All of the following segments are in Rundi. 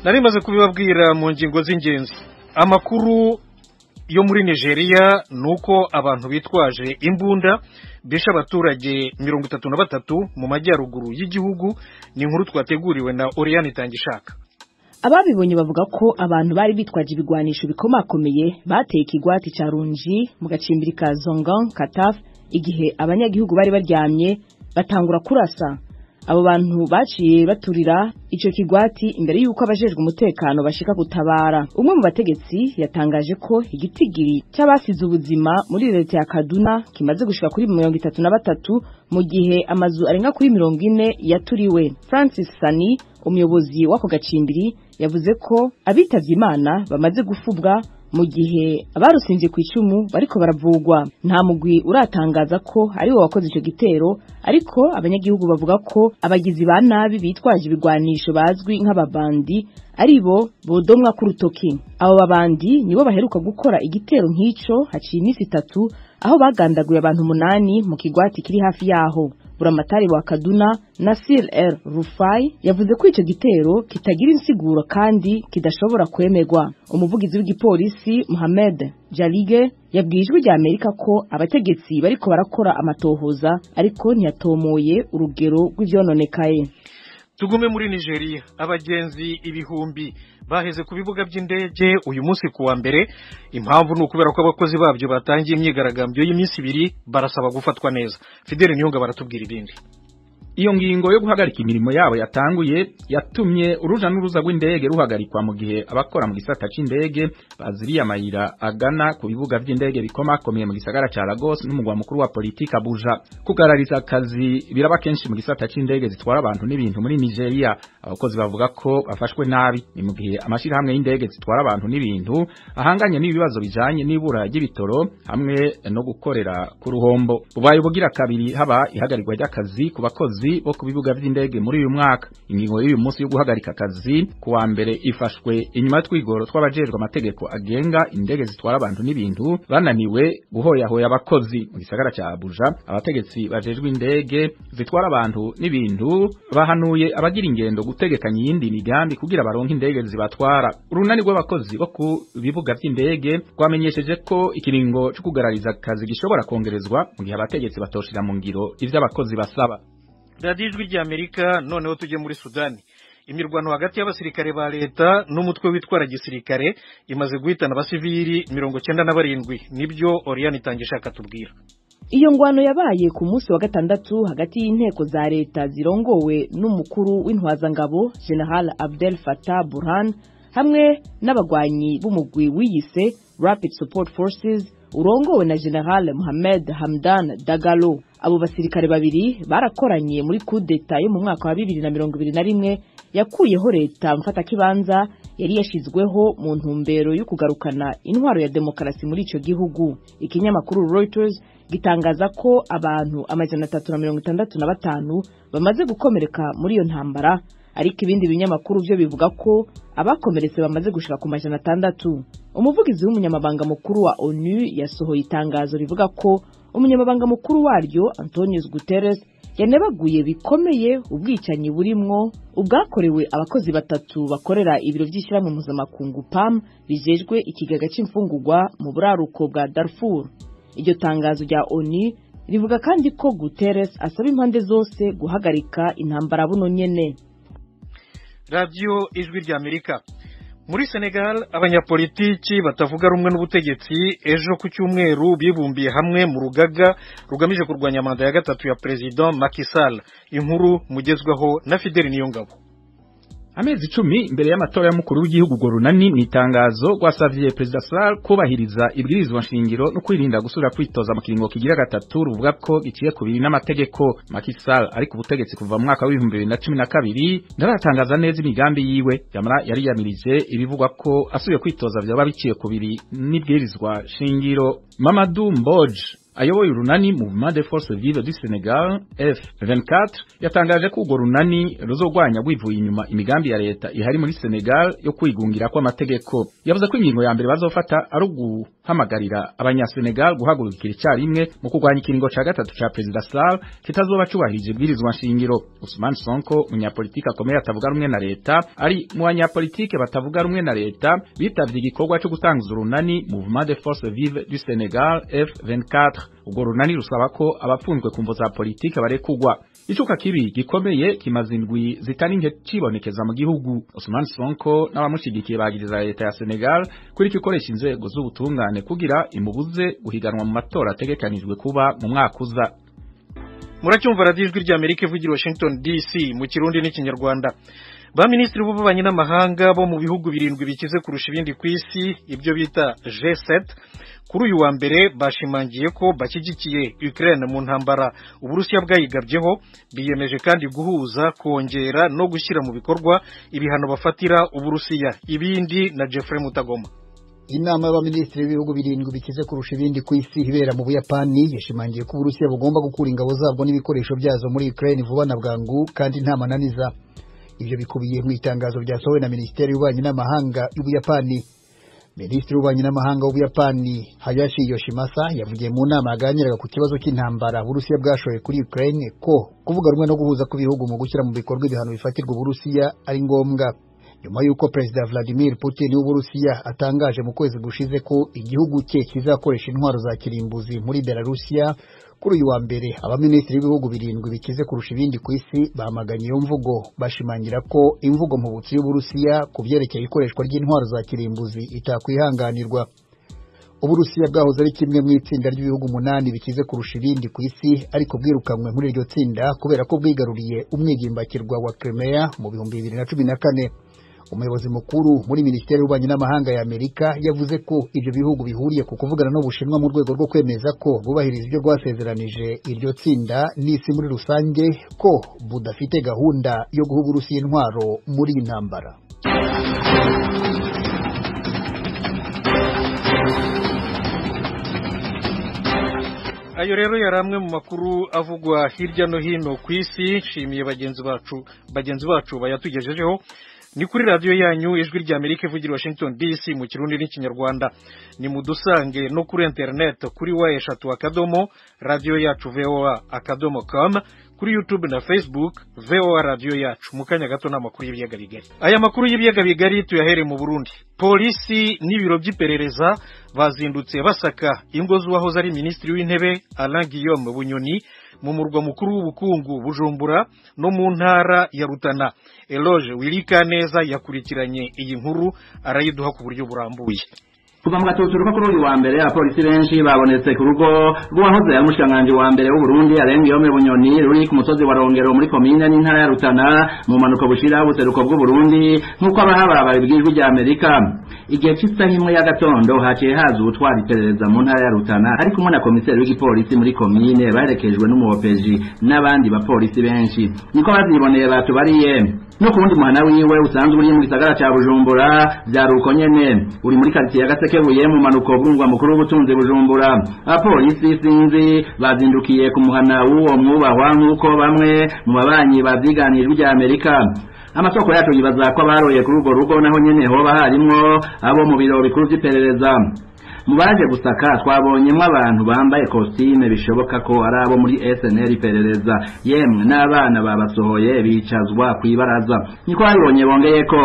Nari maze kubibabwira mu ngingo z'ingenzi. Amakuru yo muri Nigeria nuko abantu bitwaje imbunda bishe abaturage 33 mu majyaruguru y'igihugu. Ni inkuru twateguriwe na Oriane Itangishaka. Ababibonye bavuga ko abantu bari bitwaje ibigwanisho bikomakomeye bateye ikigwati ca Runji mu gacimbiri ka Zongan Kataf igihe abanyagihugu bari baryamye, batangura kurasa. Abo bantu baciye baturira ico kigwati imbere yuko abajejwe umutekano bashika gutabara. Umwe mu bategetsi yatangaje ko igitigiri c'abasize ubuzima muri leta ya Kaduna kimaze gushika kuri 33, mu gihe amazu arenga kuri 40 yaturiwe. Francis Sani, umuyobozi w'ako gacimbiri, yavuze ko abitavye Imana bamaze gufubwa, mu gihe abarusinze ku icumu bariko baravugwa. Nta mugwi uratangaza ko ari wo wakoze ico gitero, ariko abanyagihugu bavuga ko abagizi ba nabi bitwaje ibigwanisho bazwi nk'ababandi aribo bodomwa ku rutoki. Abo babandi nibo baheruka gukora igitero nk'ico haciye iminsi 3, aho bagandaguye abantu 8 mu kigwati kiri hafi yaho. Buramatari wa Kaduna, Nasir El Rufai, yavuze ko ico gitero kitagira insiguro kandi kidashobora kwemerwa. Umuvugizi w'igipolisi, Mohamed Jalige, yabwiye Ijwi rya Amerika ko abategetsi bariko barakora amatohoza, ariko ntiyatomoye urugero rw'ivyononekaye. Tugume muri Nigeria. Abagenzi ibihumbi baheze ku bibuga by'indege uyu munsi kuwa mbere. Impamvu ni ukubera ko abakozi babyo batangiye imyigaragambyo y'iminsi 2, barasaba gufatwa neza. Fidele Niyonga baratubwira ibindi. Iyo ngingo yo guhagarika imirimo yabo yatanguye yatumye uruja n'uruza rw'indege ruhagarikwa, mu gihe abakora mu gisata c'indege baziriye amayira agana ku bibuga vy'indege bikomakomeye mu gisagara ca Lagos n'umugwa mukuru wa politiki Abuja. Kugarariza akazi biraba kenshi mu gisata c'indege zitwara abantu n'ibintu muri Nigeria. Abakozi bavuga ko bafashwe nabi, ni mu gihe amashirahamwe y'indege zitwara abantu n'ibintu ahanganye n'ibibazo bijanye n'ibura ry'ibitoro hamwe no gukorera ku ruhombo. Bubaye ubugira kabiri haba ihagarikwa ry'akazi ku bakozi bo ku bibuga vy'indege muri uyu mwaka. Ingingo y'uyu munsi yo guhagarika akazi kuwa mbere ifashwe inyuma y'utwigoro tw'abajejwe amategeko agenga indege zitwara abantu n'ibintu bananiwe guhoyahoya abakozi mu gisagara ca Abuja. Abategetsi bajejwe indege zitwara abantu n'ibintu bahanuye abagira ingendo gutegekanya iyindi migambi kugira baronke indege zibatwara. Urunani rw'abakozi bo ku bibuga vy'indege rwamenyesheje ko ikiringo co kugarariza akazi gishobora kongerezwa mu gihe abategetsi batoshira mu ngiro ivyo abakozi basaba. Radiyo Ijwi rya Amerika. Noneho tujye muri Sudani. Imirwano hagati y'abasirikare ba leta n'umutwe witwara gisirikare imaze guhitana abasivili 97. Nibyo Oriane Itangishaka tubwira. Iyo ngwano yabaye ku munsi wa gatandatu hagati y'inteko za leta zirongowe n'umukuru w'intwazangabo, General Abdel Fattah Burhan, hamwe n'abagwanyi b'umugwi wiyise Rapid Support Forces urongowe na General Mohamed Hamdan Dagalo. Abo basirikare babiri barakoranye muri kudeta yo mu mwaka wa 2021 yakuyeho leta mfatakibanza yari yashizweho mu ntumbero yo kugarukana intwaro ya demokarasi muri ico gihugu. Ikinyamakuru Reuters gitangaza ko abantu 365 bamaze gukomereka muri iyo ntambara, ariko ibindi binyamakuru byo bivuga ko abakomeretse bamaze gushika ku 600. Umuvugizi w'umunyamabanga mukuru wa ONU yasohoye itangazo rivuga ko umunyamabanga mukuru waryo, Antonio Guterres, yanebaguye bikomeye ubwicanyi burimwo ubwakorewe abakozi batatu bakorera ibiro by'ishyirahamwe mpuzamakungu PAM bijejwe ikigega c'imfungurwa mu buraruko bwa Darfur. Iryo tangazo rya ONU rivuga kandi ko Guterres asaba impande zose guhagarika intambara buno nyene. Radiyo Ijwi rya Amerika. Muri Senegal, abanyapolitiki batavuga rumwe n'ubutegetsi ejo ku cyumweru bibumbiye hamwe mu rugaga rugamije kurwanya manda ya gatatu ya President Macky Sall. Inkuru mugezweho na Fidel Niyongabo. Amezi 10 imbere y'amatora y'umukuru w'igihugu, urwo runani mu itangazo rwasavye Perezida Sall kubahiriza ibwirizwa nshingiro no kwirinda gusubira kwitoza mu kiringo kigira gatatu ruvuga ko giciye kubiri n'amategeko. Macky Sall ari ku butegetsi kuva mu mwaka wa 2012 ntaratangaza neza imigambi yiwe, yamara yariyamirije ibivugwa ko asubiye kwitoza vyoba biciye kubiri n'ibwirizwa shingiro. Mamadou Mbodj, ayoboye urunani Mouvement des Forces Vives du Sénégal F24 yatangaje ko urwo runani ruzogwanya rwivuye inyuma imigambi ya leta ihari muri Senegal yo kwigungira kw'amategeko. Yavuze ko ingingo ya mbere bazofata ari uguhamagarira abanyasenegal guhagurukira icyarimwe mu kurwanya ikiringo ca gatatu ca Perezida Sall kitazoba cubahirije ibwirizwa nshingiro. Ousmane Sonko, umunyapolitike akomeye atavuga rumwe na leta, ari mu banyapolitike batavuga rumwe na leta bitavye igikorwa cyo gutanguza urunani Mouvement des Forces Vives du Sénégal F24. Ubwo runani rusaba ko abapfunzwe ku mvo za politike barekugwa. Icuka kibi gikomeye kimaze indwi zitari nke cibonekeza mu gihugu. Ousmane Sonko n'abamushigikiye bagiriza leta ya Senegal kuri ikoresha inzego z'ubutungane kugira imubuze guhiganwa mu matora ategekanijwe kuba mu mwaka uza. Muracyumva radiyo Ijwi rya Amerika ivugira Washington DC mu Kirundi n'iKinyarwanda. Ba minisitiri b'ububanyi n'amahanga bo mu bihugu birindwi bikize kurusha ibindi ku isi, ibyo bita G7, kuri uyu wa mbere bashimangiye ko bashyigikiye Ukraine mu ntambara Uburusiya bwayigabyeho. Biyemeje kandi guhuza, kongera no gushyira mu bikorwa ibihano bafatira Uburusiya. Ibindi na Jeffrey Mutagoma. Inama y'abaminisitiri b'ibihugu birindwi bikize kurusha ibindi ku isi ibera mu Buyapani yashimangiye ko Uburusiya bugomba gukura ingabo zabwo n'ibikoresho byazo muri Ukraine vuba na bwangu kandi nta mananiza. Ibyo bikubiye mu itangazo ryasohowe na Minisiteri y'Ububanyi n'Amahanga y'Ubuyapani. Minisitiri w'Ububanyi n'Amahanga w'Ubuyapani Hayashi Yoshimasa yavugiye mu nama yaganiraga ku kibazo cy'intambara Uburusiya bwashoye kuri Ukraine ko kuvuga rumwe no guhuza kw'ibihugu mu gushyira mu bikorwa ibihano bifatirwa Uburusiya ari ngombwa. Nyuma y'uko Perezida Vladimir Putin w'Uburusiya atangaje mu kwezi gushize ko igihugu cye kizakoresha intwaro za kirimbuzi muri Belarusiya, kuri uyu wa mbere abaminisitiri b'ibihugu birindwi bikize kurusha ibindi ku isi bamaganye iyo mvugo, bashimangira ko imvugo mpubutsi y'Uburusiya ku byerekeye ikoreshwa ry'intwaro za kirimbuzi itakwihanganirwa. Uburusiya bwahoze ari kimwe mu itsinda ry'ibihugu 8 bikize kurusha ibindi ku isi, ariko bwirukanwe muri iryo tsinda kubera ko bwigaruriye umwigimbakirwa wa Crimea mu 2014. Umuyobozi mukuru muri Minisiteri y'Ububanyi n'Amahanga ya Amerika yavuze ko ibyo bihugu bihuriye ku kuvugana n'Ubushinwa mu rwego rwo kwemeza ko bubahiriza ibyo rwasezeranije iryo tsinda n'isi muri rusange, ko budafite gahunda yo guha Uburusiya intwaro muri iyi ntambara. Ayo rero yari amwe mu makuru avugwa hirya no hino ku isi. Nshimiye bagenzi bacu bayatugejejeho. Ni kuri radiyo yanyu Ijwi rya Amerika ivugira Washington DC mu Kirundi n'iKinyarwanda. Ni mudusange no kuri internet kuri w3 radio yacu voa.com, kuri YouTube na Facebook VOA radio yacu. Mu kanya gato n'amakuru y'ibiyaga bigari. Aya makuru y'ibiyaga bigari tuyahere mu Burundi. Polisi n'ibiro by'iperereza bazindutse basaka ingo z'uwahoze ari minisitiri w'intebe Alain Guillaume Bunyoni mu murwa mukuru w'ubukungu Bujumbura no mu ntara ya Rutana. Eloge Wilikaneza yakurikiranye iyi nkuru arayiduha ku buryo burambuye. Kuva mu gatuturuka kuri uyu wa mbere abapolisi benshi babonetse ku rugo rw'uwahoze ari umushikiranganji wa mbere w'u Burundi Alain Guillaume Bunyoni ruri ku musozi wa Rongero muri komine n'intara ya Rutana mu manuko bushira ubuseruko bw'u Burundi, nk'uko abahaba babibwijwe rya Amerika. Igihe cy'isaha imwe ya gatondo haciye haza uwutwara iperereza mu ntara ya Rutana ari kumwe na komiseri w'igipolisi muri komine baherekejwe n'umuhopeji n'abandi bapolisi benshi, niko bavyiboneye batubariye. No ku wundi muhana wiwe usanzwe uri mu gisagara ca Bujumbura vyari uko nyene, uri muri quartier ya Gasekebuye mu manuko bw'umurwa mukuru w'ubutunzi Bujumbura. Abapolisi sinzi bazindukiye ku muhana w'uwo mwubahwa nk'uko bamwe mu babanyi bavyiganijwe rya Amerika. Amasoko yacu yibaza ko abaroye kuri urwo rugo naho nyene hoba harimwo abo mu biro bikuru vy'iperereza. Mu baje gusaka twabonyemwo abantu bambaye kositime bishoboka ko ari abo muri SNL iperereza, yemwe n'abana babasohoye bicazwa kw'ibaraza, niko babibonye. Bongeyeko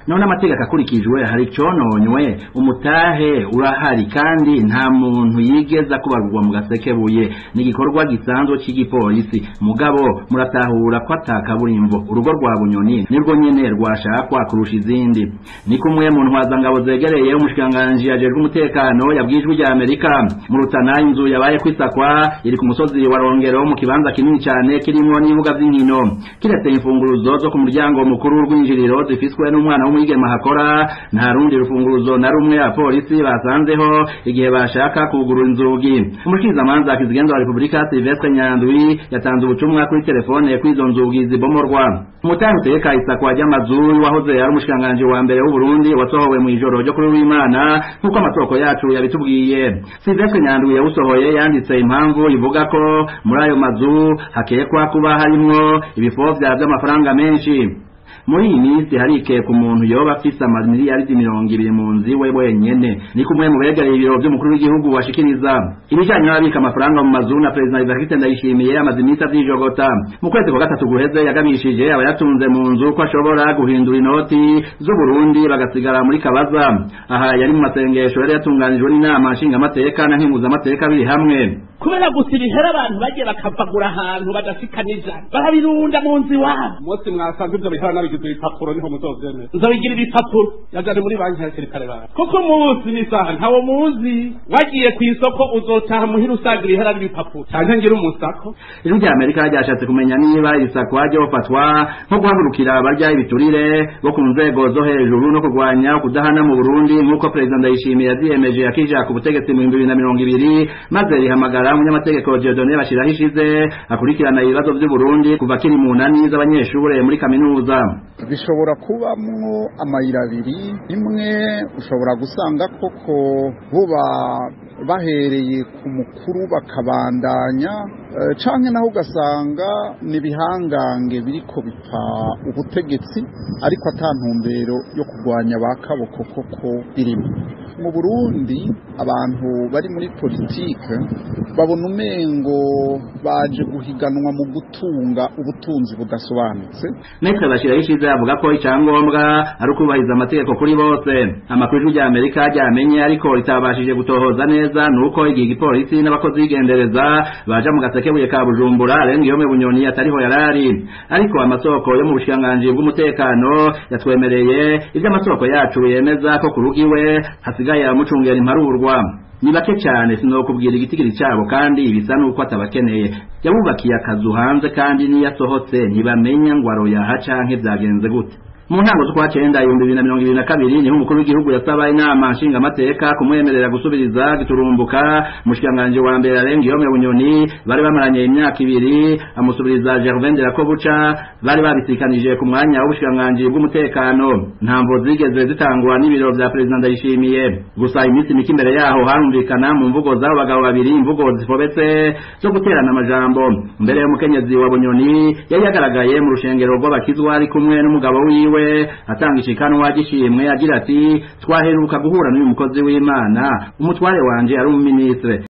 none amategeko akurikijwe hari icononywe, umutahe urahari kandi nta muntu yigeza kubarurwa mu gasekebuye, ni igikorwa gisanzwe cy'igipolisi. Mugabo muratahura ko atakaburimbo urugo rwa Bunyoni nirwo nyene rwashakwa kurusha izindi. Ni kumwe mu ntwazangabo zegereye umushikiranganji ajejwe umutekano yabwijwe rya Amerika. Mu Rutana inzu yabaye kwisakwa iri ku musozi wa Rongero mu kibanza kinini cyane kirimwo n'ibibuga vy'inkino, kiretse imfunguruzo zo ku muryango mukuru w'urwinjiriro zifiswe n'umwana n'umwigeme hakora. Nta rundi rufunguruzo na rumwe abapolisi basanzeho igihe bashaka kugurura inzugi. Umushikirizamanza kizigenza wa Repubulika Silvestre Nyandwi yatanze ubutumwa kuri telefone kw'izo nzugi zibomorwa. Umutahe utegeka isakwa ry'amazu wahoze ari umushikiranganji wa mbere w'u Burundi wasohowe mu ijoro ryo kuri w'Imana nk'uko amasoko yacu yabitubwiye. Silvestre Nyandwi yawusohoye yanditse impamvu ivuga ko muri ayo mazu hakekwa kuba harimwo ibifovya vy'amafaranga menshi. Muri iyi minsi harikeka umuntu yoba afise amamiliyaridi 20 mu nzu iwe wenyene, ni kumwe mu begereye ibiro vy'umukuru w'igihugu washikiriza ibijanye n'ababika amafaranga mu mazu. Na Perezida Evariste Ndayishimiye amaze iminsi avyijogota. Mu kwezi kwa gatatu guheze yagamishije abayatunze mu nzu ko ashobora guhindura inoti z'Uburundi bagasigara muri kabaza. Aha yari mu masengesho yari yatunganijwe n'inama nshingamateka na nkenguzamateka biri hamwe. Kubera gusa ibihera abantu bagiye bakavagura ahantu badashikanija barabirunda mu nzu iwabo. Umunsi mwasanze ivyo bihera nabigize ibipapuro niho muzovyemera. Nzobigira ibipapuro yajane muri banki hakiri kare bana, kuko umunsi n'isaha ntawo muzi. Wagiye kw'isoko uzotaha muhira usanga ibihera n'ibipapuro canke ngira umusako. Ijwi rya Amerika ryashatse kumenya niba isakwa ryofatwa nko guhagurukira abarya ibiturire bo ku nzego zo hejuru no kurwanya kudahana mu Burundi nk'uko Perezida Ndayishimiye yavyiyemeje akija ku butegetsi mu 2020, maze rihamagara umunyamategeko Dieudonné Bashirahishize akurikirana ibibazo vy'u Burundi kuva kiri mu nani z'abanyeshure muri kaminuza. Bishobora kubamwo amayira abiri. Imwe ushobora gusanga koko buba bahereye ku mukuru bakabandanya, canke naho ugasanga ni bihangange biriko bipfa ubutegetsi ariko ata ntumbero yo kurwanya ba kaboko koko irimo. Mu Burundi abantu bari muri politike babona umengo baje guhiganwa mu gutunga ubutunzi budasobanutse. Maître Bashirahishize avuga ko icyangombwa ari ukubahiriza amategeko kuri bose. Amakuru y'Ijwi rya Amerika ryamenye ariko ritabashije gutohoza neza nuko igihe igipolisi n'abakozi b'igendereza baja mu gasekebuye ka Bujumbura Alain Guillaume Bunyoni atariho yarari, ariko amasoko yo mu bushikiranganji bw'umutekano yatwemereye ivyo amasoko yacu yemeza ko ku rugo iwe hasigaye amucungera imparurwa. Ni bake cyane, sinokubwira igitigiri cyabo kandi bisa nuko atabakeneye. Yabubakiye akazu hanze kandi niyo asohotse ntibamenya ngo aroyaha canke vyagenze gute. Mu ntango z'ukwa cenda 2022 niho umukuru w'igihugu yasaba inama nshingamateka kumwemerera gusubiriza giturumbuka umushikiranganji wa mbere Alain Guillaume Bunyoni bari bamaranye imyaka 2, amusubiriza Gervais Nderakobuca bari babisikanije ku mwanya w'ubushikiranganji bw'umutekano. Ntamvo zigeze zitangwa n'ibiro vya Perezida Ndayishimiye. Gusa iminsi mike imbere yaho harumvikana mu mvugo z'abo bagabo babiri imvugo zifobetse zo guterana amajambo. Mbere y'umukenyezi wa Bunyoni yari yagaragaye mu rushengero rw'abakizwa ari kumwe n'umugabo wiwe atanga ishikanwa gishimwe agira ati: twaheruka guhura n'uyu mukozi w'Imana, umutware wanje ari umuministre.